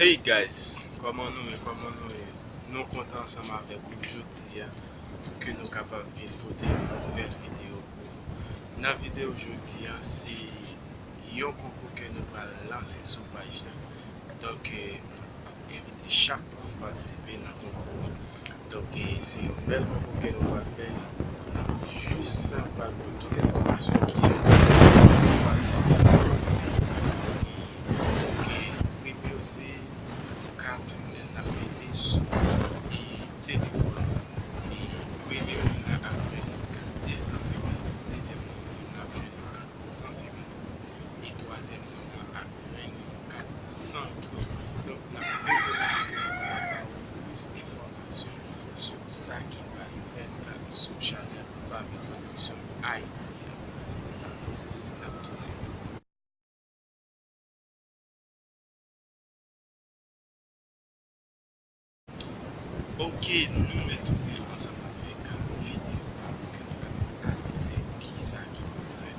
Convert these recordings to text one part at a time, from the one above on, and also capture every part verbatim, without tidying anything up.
Hey guys, kòman nou ye? Kòman nou ye? Nou kontan ansanm avèk ou jodi a pou ke nou kapab vin pote yon nouvèl videyo pou ou. Nan videyo jodi a, se yon konkou ke nou pral lanse sou paj la. Donk, eh, nou ap envite chak moun patisipe nan konkou an. Donk, eh, se yon bèl konkou ke nou pral fè. N ap jis pral pote tout enfòmasyon ki jan pou fè pou patisipe nan konkou an. Donk, eh, premye yo se kat n ap mete sou, eh, telefòn. Eh, premye moun nan ap jwenn yon kat de san senkant goud, dezyèm moun nan ap jwenn yon kat san senkant goud, e twazyèm moun nan ap jwenn yon kat san goud. Donk, n ap konte nan videyo a pou nou ba ou plis enfòmasyon sou sa ki pral fèt sou chanèl Barbie Production Haïti a. N ap pran yon poz, n ap tounen. Ok, nou retounen ansanm avèk videyo a pou ke nou kapab anonse kisa ki pral fèt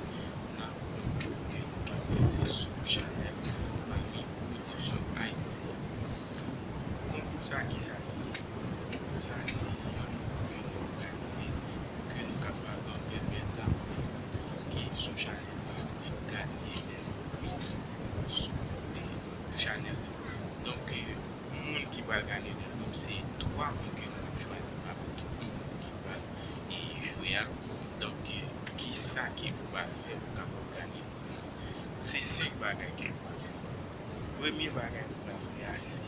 nan konkou ke nou pral lanse sou chanèl Barbie Production Haïti. Konkou sa, kisa li ye? Konkou sa, se yon konkou ke nou òganize pou ke nou kapab pèmèt moun ki sou chanèl la gade lè yo vin sou chanèl la. Donk, eh, moun ki pral gade lè yo, se twa moun ke nou ap chwazi pami tout moun ki pral, eh, jwe a. Donk, eh, kisa ke ou pral fè pou kapab gade? Se senk bagay ke ou pral fè. Premye bagay ou pral fè a, se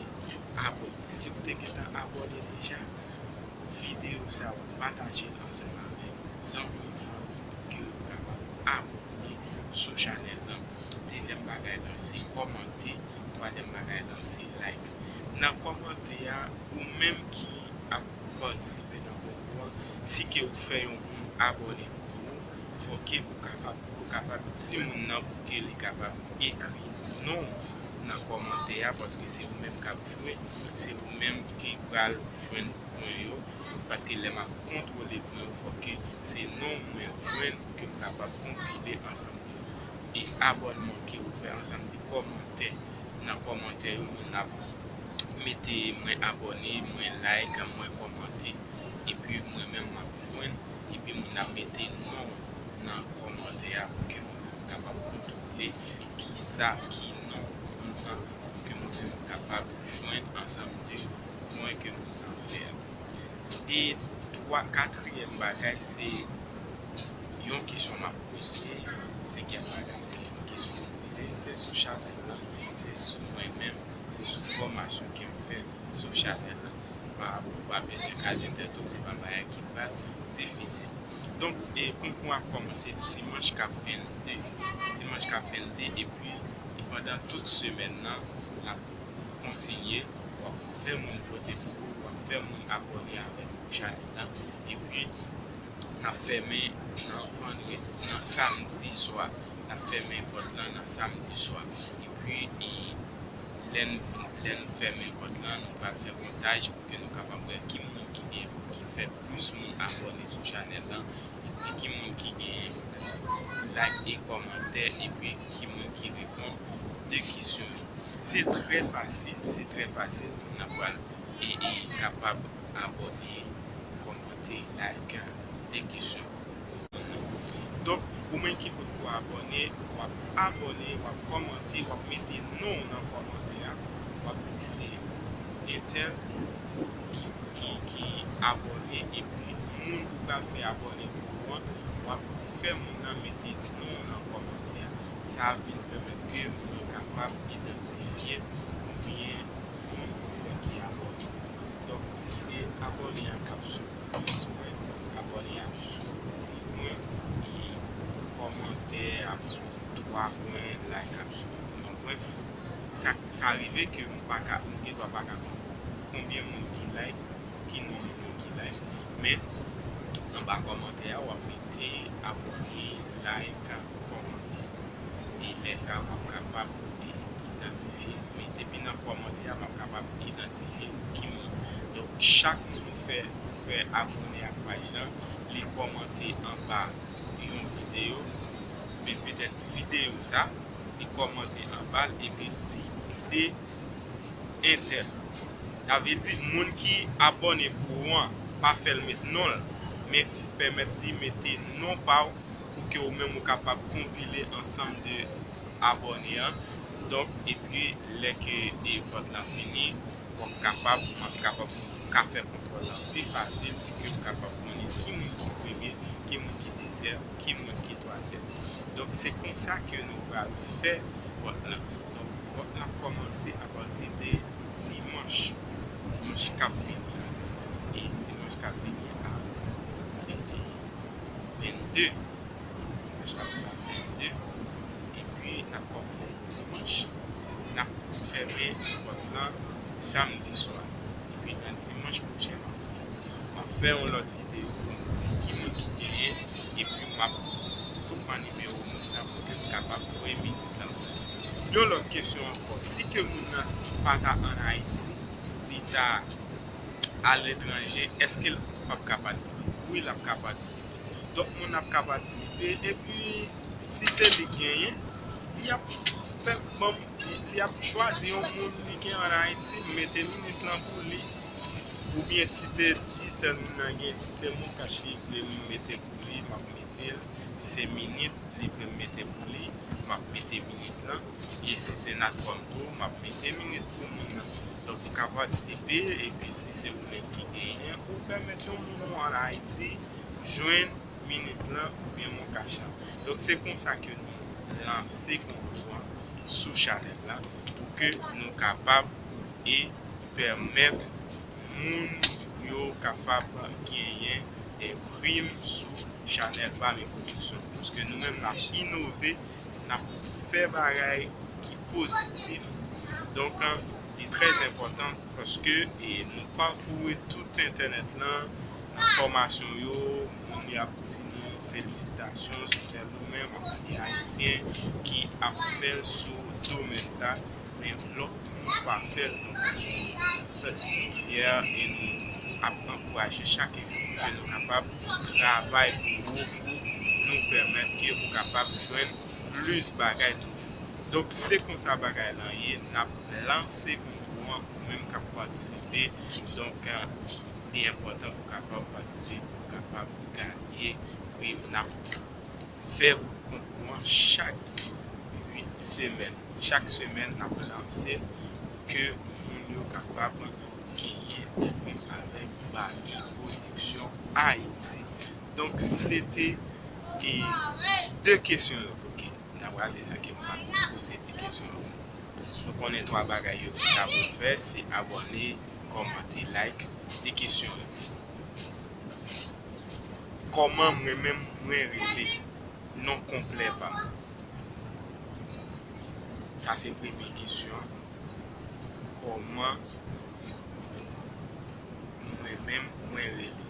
abòne. Si ou te gentan abòne deja, videyo sa a, pataje l ansanm avèk zanmi w, fanmi w, pou ke yo kapab abòne sou chanèl lan. Dezyèm bagay lan, se kòmante. Twazyèm bagay lan, se like. Nan kòmantè a, ou menm ki ap patisipe nan konkou an, si ke ou fè yon moun abòne pou ou, fò ke ou kapab, ou kapab di moun nan pou ke li kapab ekri non w nan kòmantè a, paske se ou menm k ap jwe, se ou menm ki pral jwenn pwen yo, paske lè m ap kontwole pwen yo, fò ke se non mwen yo jwenn pou ke m kapab konpile ansanm de, e, abònman ke ou fè, ansanm de kòmantè. Nan kòmantè yo, moun ap mete mwen abòne, mwen like, mwen kòmante. Epi mwen menm m ap jwenn, epi moun ap mete non nan kòmantè a pou ke mwen menm m kapab kontwole kisa ki non moun nan, pou ke mwen menm m kapab jwenn ansanm de pwen ke moun nan fè a. E twa, katriyèm bagay, se yon kesyon m ap poze. Senkyèm bagay, se yon kesyon m ap poze. Se sou chanèl lan, se sou mwen menm, se sou fòmasyon ke m fè sou chanèl lan. Pa, ou pa bezwen kazentè tou, se pa bagay ki pa difisil. Donk, e, konkou a ap kòmanse dimanch k ap vennde. Dimanch k ap vennde, epi pandan tout semèn nan, l ap kontinye. W ap fè moun vote pou ou, w ap fè moun abòne avèk chanèl la. Epi, n ap fèmen nan vandredi, nan samdi swa. N ap fèmen vòt lan nan samdi swa. Epi, e, lè n, lè n fèmen vòt lan, nou pral fè kontaj pou ke nou kapab wè ki moun ki gen, ki fè plis moun abòne sou chanèl lan, epi ki moun ki gen plis like e kòmantè, epi ki moun ki reponn de kesyon yo. Se trè fasil, se trè fasil pou n ap pral e, e kapab abòne, kòmante, like, de kesyon. Donk, ou menm ki potko abòne, w ap abòne, w ap kòmante, w ap mete non w nan kòmantè a, w ap di se entèl ki, ki, ki abòne, epi moun ou pral fè abòne pou ou an, w ap fè moun nan mete non w nan kòmantè a. Sa vin pèmèt ke mwen kapab idantifye konbyen moun ou fè ki abòne. Donk, se abòne a k ap sou plis pwen, abòne ap sou di pwen, e kòmantè ap sou twa pwen, like ap sou yon pwen. Sa, sa rive ke m pa ka, m gendwa pa ka konn konbyen moun ki like, ki non moun yo ki like. Men, anba kòmantè a, w ap mete abòne, like, kòmante. E lè sa a, m ap kapab, e, idantifye. Men depi nan kòmantè a, m ap kapab idantifye ki moun. Donk, chak moun ou fè, ou fè abòne ak paj lan, li kòmante anba yon videyo, men petèt videyo sa, li kòmante anba l, epi l di se entèl. Sa vle di, moun ki abòne pou ou an, pa fè l met non l, men pèmèt li mete non pa w pou ke ou menm ou kapab konpile ansanm de abòne an. Donk, epi lè ke e vòt lan fini, w ap kapab, w ap kapab ka fè kontwòl lan pi fasil pou ke w kapab konnen ki moun ki premye, ki moun ki dezyèm, ki moun ki twazyèm. Donk, se konsa ke nou pral fè vòt lan. Donk, vòt lan ap kòmanse apati de dimanch. Dimanch k ap vini an. E dimanch k ap vini an, vennde. Dimanch k ap vini an, vennde. Epi, n ap kòmanse dimanch. N ap fèmen vòt lan samdi swa. Epi, nan dimanch pwochen, m ap fè, m ap fè yon lòt videyo pou m di ki moun ki genyen. Epi, m ap tou pran nimewo moun nan pou ke m kapab voye minit lan. Yon lòt kesyon ankò, si ke moun nan pa ta ann Ayiti, li ta aletranje, èske l p ap ka patisipe? Wi, l ap ka patisipe. Donk, moun nan ap ka patisipe, epi si se li k genyen, li ap fè, bon, li ap chwazi yon moun li gen ann Ayiti, mete minit lan pou li. Oubyen si te di sèl moun nan gen, si se Moncash li vle m mete pou li, m ap mete l. Si se minit li vle m mete pou li, m ap mete minit lan. E si se Natcom tou, m ap mete minit pou moun nan. Donk, ou ka patisipe, epi si se ou menm ki genyen, ou pèmèt yon moun ou ann Ayiti jwenn minit lan oubyen Moncash lan. Donk, se konsa ke nou lanse konkou an sou chanèl la, pou ke nou kapab e pèmèt moun yo kapab genyen de prim sou chanèl Bame Production. Paske nou menm, n ap inove, n ap fè bagay ki pozitif. Donk, li trè enpòtan paske, e, nou pakouri tout entènèt lan, fòmasyon yo, moun y ap di nou felisitasyon, se sèl nou menm, antanke Ayisyen, ki ap fè l sou domèn sa. Men lòt moun pa fè l, donk nou santi nou fyè e nou ap ankouraje chak efò pou ke nou kapab travay pi wo pou nou pèmèt ke ou kapab jwenn plis bagay toujou. Donk, se konsa bagay lan ye, n ap lanse konkou an, ou menm k ap patisipe. Donk, li enpòtan pou w kapab patisipe, pou w kapab ganye prim. N ap fè konkou an chak uit semèn. Chak semèn, n ap lanse l pou ke moun yo kapab genyen de prim avèk Bame Production Haïti. Donk, se te, e, de kesyon yo. Ok, n ap rale sa ke m pa t poze de kesyon yo. Nou konnen twa bagay yo, ki sa pou n fè, se abòne, kòmante, like, de kesyon yo. Kòman mwen menm mwen rele? Non konplè pa m. Sa se premye kesyon an. Kòman mwen menm mwen rele?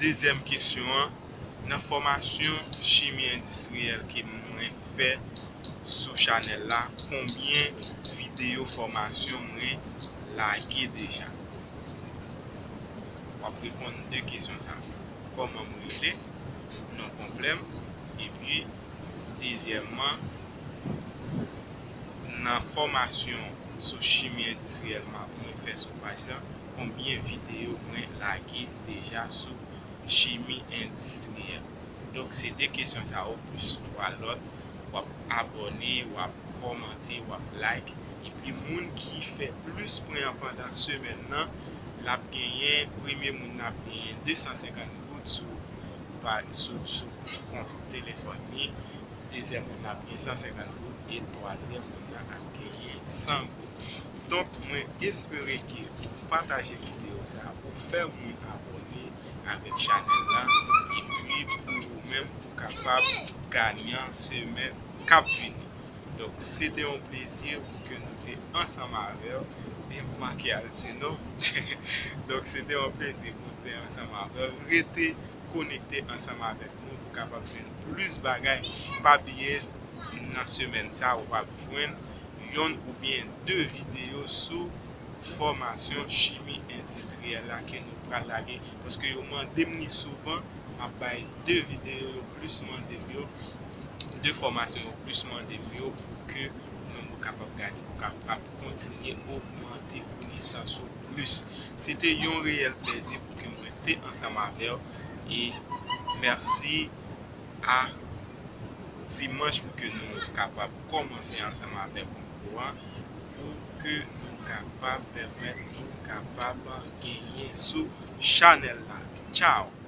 Dezyèm kesyon an, nan fòmasyon chimi endistriyèl ke mwen fè sou chanèl la, konbyen videyo fòmasyon mwen lage deja? W ap reponn de kesyon sa yo. Kòman m rele? Non konplè m. Epi, dezyèmman, nan fòmasyon sou chimi endistriyèl m ap, mwen fè sou paj la, konbyen videyo mwen lage deja sou chimi endistriyèl? Donk, se de kesyon sa yo, plis twa lòt. W ap abòne, w ap kòmante, w ap like. Epi, moun ki fè plis pwen an pandan semèn nan, l ap genyen, premye moun nan ap genyen de san senkant goud sou, pa, sou, sou kont telefòn li. Dezyèm moun nan ap gen san senkant goud e twazyèm moun nan ap genyen san goud. Donk, mwen espere ke ou pataje videyo sa a, ou fè moun abòne avèk chanèl la, epi pou ou menm, ou kapab ganyan semèn k ap vini. Donk, se te yon plezi pou ke nou te ansanm avè w. E m manke al di non. Donk, se te yon plezi pou nou te ansanm avè w. Rete konekte ansanm avèk nou pou kapab jwenn plis bagay. Pa bliye, nan semèn sa, w ap jwenn yonn oubyen de videyo sou fòmasyon chimi endistriyèl la ke nou pral lage, paske yo mande m li souvan, m ap bay de videyo yo plis mande m yo, de fòmasyon yo plis mande m yo, pou ke ou menm ou kapab gade, ou kapab kontinye ogmante konesans ou plis. Se te yon reyèl plèzi pou ke mwen te ansanm avè w. E mèsi a dimanch pou ke nou kapab kòmanse ansanm avè konkou an, pou ke nou kapab pèmèt nou kapab genyen sou chanèl la. Tchao!